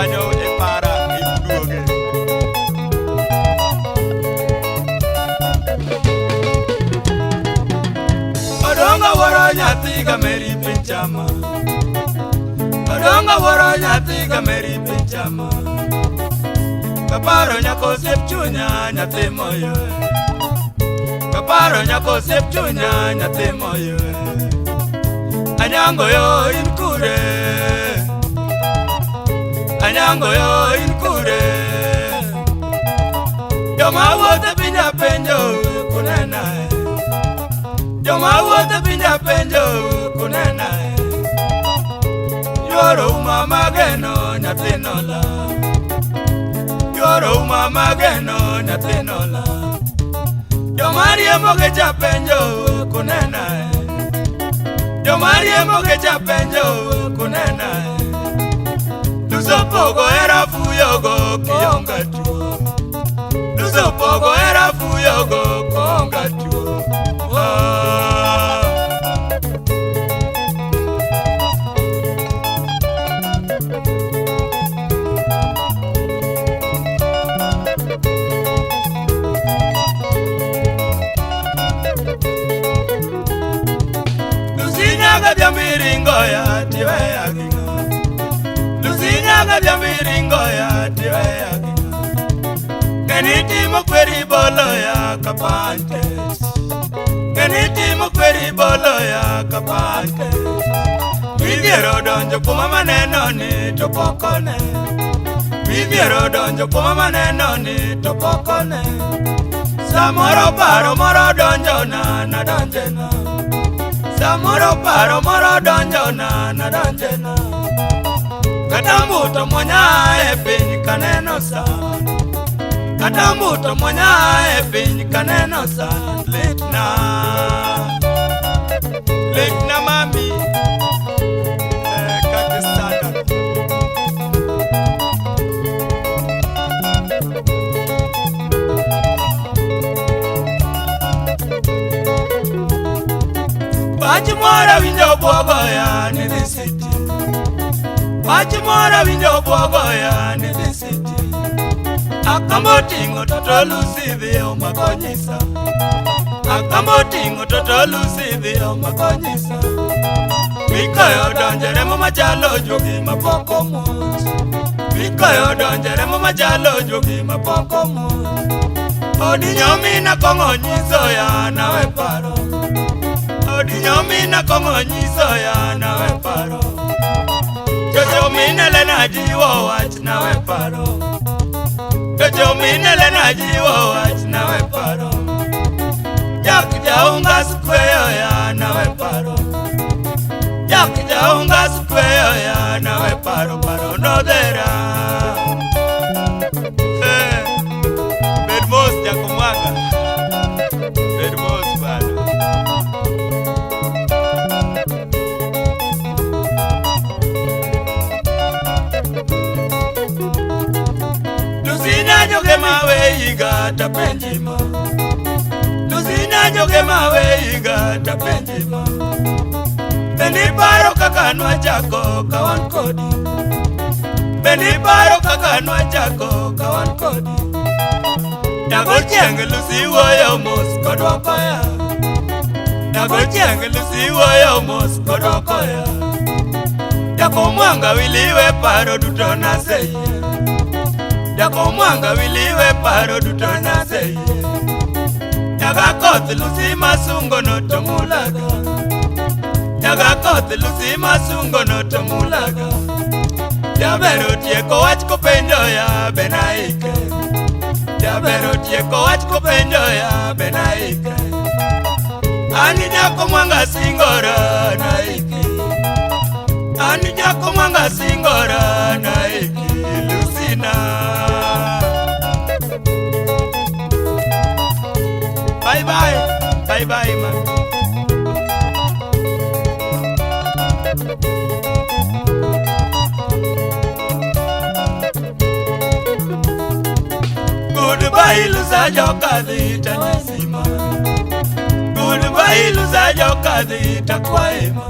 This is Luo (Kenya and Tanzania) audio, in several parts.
Kanyo e para iduoge. Odongo wuoro nyathi gameri piny chama. Odongo wuoro nyathi gameri piny chama. Kaparo nyako osiep chunya nyathi moyo. Kaparo nyako osiep chunya nyathi moyo. Anyango yo in kure. Anyango yo in kure. Joma wuotho piny apenjo kunena. Joma wuotho piny apenjo kunena. Yoro uma mageno nyathino la. Yoro uma mageno nyathino la. Joma riembo geche penjo kunena. Joma riembo geche penjo kunena. Luso pogo era fuyogo kionga tuo. Luso pogo era fuyogo konga tuo. Ah. Lusinyaga bya miringo ya tiwe ya ginga. Lusinyaga bya miringo ya tiwe ya ginga. Kenitimo kweri bolo ya kapantes. Kenitimo kweri bolo ya kapantes. Midhiero donjo kuma maneno ni to pokone. Midhiero donjo kuma maneno ni to pokone. Samoro paro moro donjo na na donje na. Samoro paro moro donjo na na donje na. Kata mbuto monya e piny kaneno sa. Kata mbuto monya e piny kaneno sa. Litna. Litna mami. Eh, kake sana. Wach moro winjo bwogo ya ni dhi city. Wach moro winjo bwogo ya ni dhi city. Akambo ting'o toto Lucy dhi omako nyisa. Akambo ting'o toto Lucy dhi omako nyisa. Mikoyo donjo remo machalo juogi mapok omuoch. Mikoyo donjo remo machalo juogi mapok omuoch. Odinyo mina kong'o nyiso ya nawe paro. Odinyo mina kong'o nyiso ya nawe paro. Jojo minele na jiwo wach nawe paro. Jojo minele na jiwo wach nawe paro. Jak jaunga skweyo ya nawe paro. Jak jaunga skweyo ya nawe paro paro nodhera. Eh, bed mos Jakomwaga. Bed mos bana. Lusina joge mawe iga tapenji ma. Lusina joge mawe iga tapenji ma. Bendi paro kaka nwachako ka wan kodi. Bendi paro kaka nwachako ka wan kodi. Dago chieng' Lusi wuoyo mos kodwoko ya. Dago chieng' Lusi wuoyo mos kodwoko ya. Jakomwanga wiliwe paro duto naseyie. Jakomwanga wiliwe paro duto naseyie. Nyaga koth Lusi masungo no to mulaga. Nyaga koth Lusi masungo no to mulaga. Jaber otieko wach kopenjo ya benaike. Jaber otieko wach kopenjo ya benaike. An nyako mwanga singora naiki. An nyako mwanga singora naiki Lucina. Bye bye, bye bye man. Goodbye Lusa joka dhi tanyisima. Goodbye Lusa joka dhi takwaema.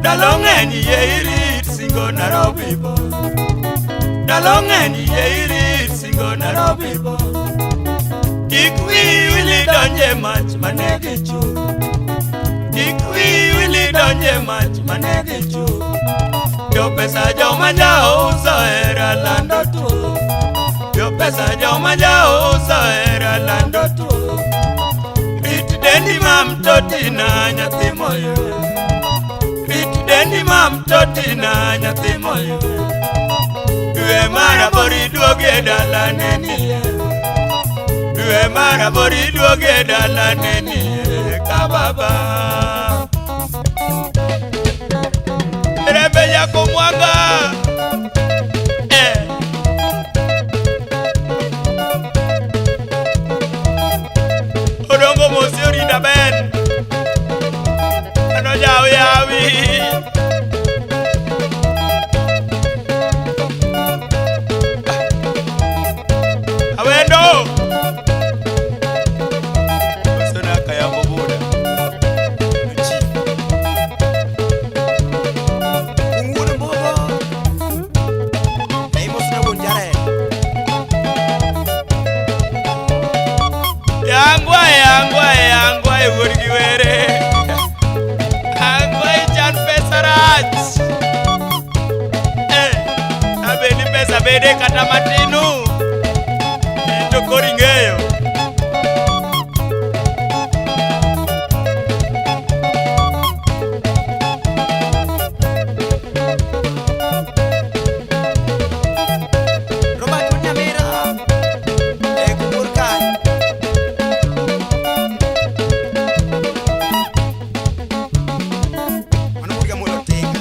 Ndalo ng'eny yie irit singo Nairobi bo. Ndalo ng'eny yie irit singo Nairobi bo. Kik wiyi wil idonje mach manegi chuth. Kik wiyi wil idonje mach manegi chuth. Jo pesa joma jauso hera lando tuo. Jo pesa joma jauso hera lando tuo. Rit dendi mam totina nyathi moyo. Rit dendi mam totina nyathi moyo. Dwe mar aboro iduogi e dala nenie. Dwe mar aboro iduogi e dala nenie ka baba. Rembe Jakomwaga. Eh. Odongo mosi orita ben. Ano jaw yawi. Awendo. Osona kayambo buda. Luchi. Ung'uono mbogo. E imosna wuon Jared. Yangwa yangwa yangwa e wuod gi were. Angwa ichan pesa rach. Eh, abedi pesa bede kata matinu. To koro ing'eyo. Robert wuod Nyamira. E kumur kanyo. Mano wuod Gamuol Otinga.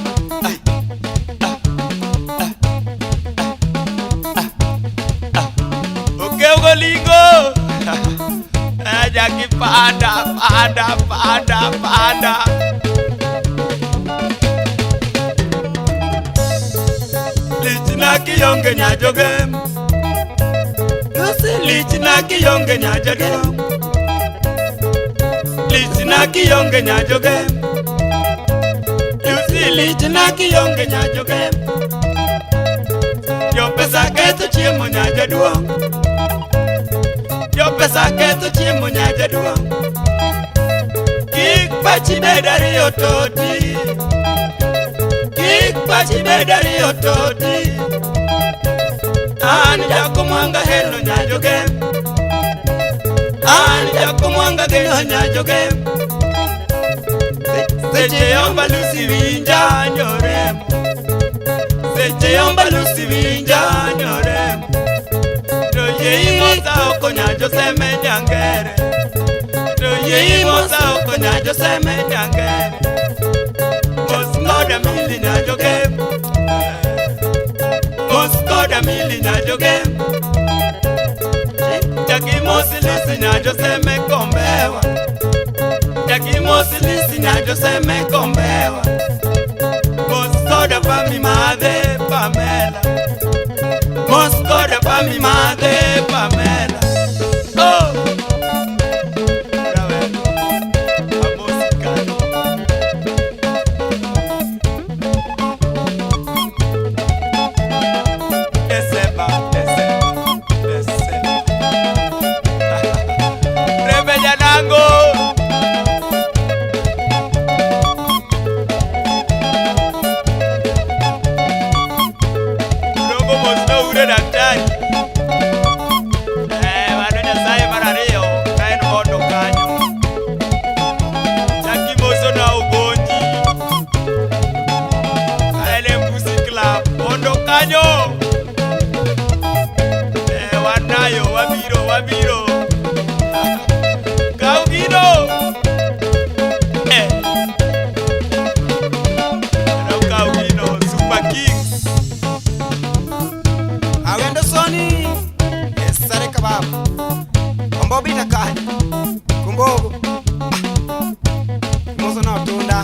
Okew golingo. Jaki panda panda panda panda. Lichna kionge nyajogem. Lucy lichna kionge nyajogem. Lichna kionge nyajogem. Lucy lichna kionge nyajogem. Jo pesa ketho chiemo nyajaduong'. Jo pesa ketho chiemo nyajaduong'. Kik pachi bed ariyo toti. Kik pachi bed ariyo toti. An Jakomwanga hero nyajogem. An Jakomwanga geno nyajogem. Seche yomba Lucy winja nyorem. Seche yomba Lucy winja nyorem. To yie imosa oko nyajo seme nyangere. To yie imosa oko nyajo seme nyangere. Mos koda mili nyajogem. Mos koda mili nyajogem. Jaki mosi Lucy nyajo seme kombewa. Jaki mosi Lucy nyajo seme kombewa. Mos koda pami madhe Pamela. Mos koda pami madhe Pamela. Oh! Bravo. Amosi kanyo. December, December, December. Rembe Janango. Dongo mos noure daktari. Eh, mano Nyasaye mar ariyo ka en mondo kanyo. Chaki moso na ogonji. Ka en e Mbusi Club, mondo kanyo. Eh, wanayo, wabiro, wabiro. Kaw gino. Eh. Kaw gino, Super Kings. Awendo Soni. E sare kabab. Ombo bita kanyo. Kumbogo. Ah. Imoso na otunda.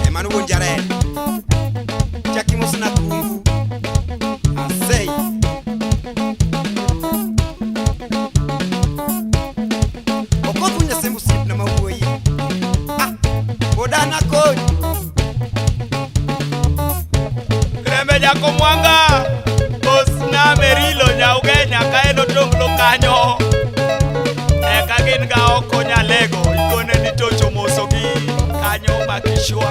E mano wuon Jared. Chak imoso na kungu. Asei. Okoth wuon Nyasembo osiepna ma wuoyi. Ah. Podana kodi. Rembe Jakomwanga. Mos kanyo. Eka gin ga oko Nyalego, ikone ni tocho mosogi kanyo Makishwa.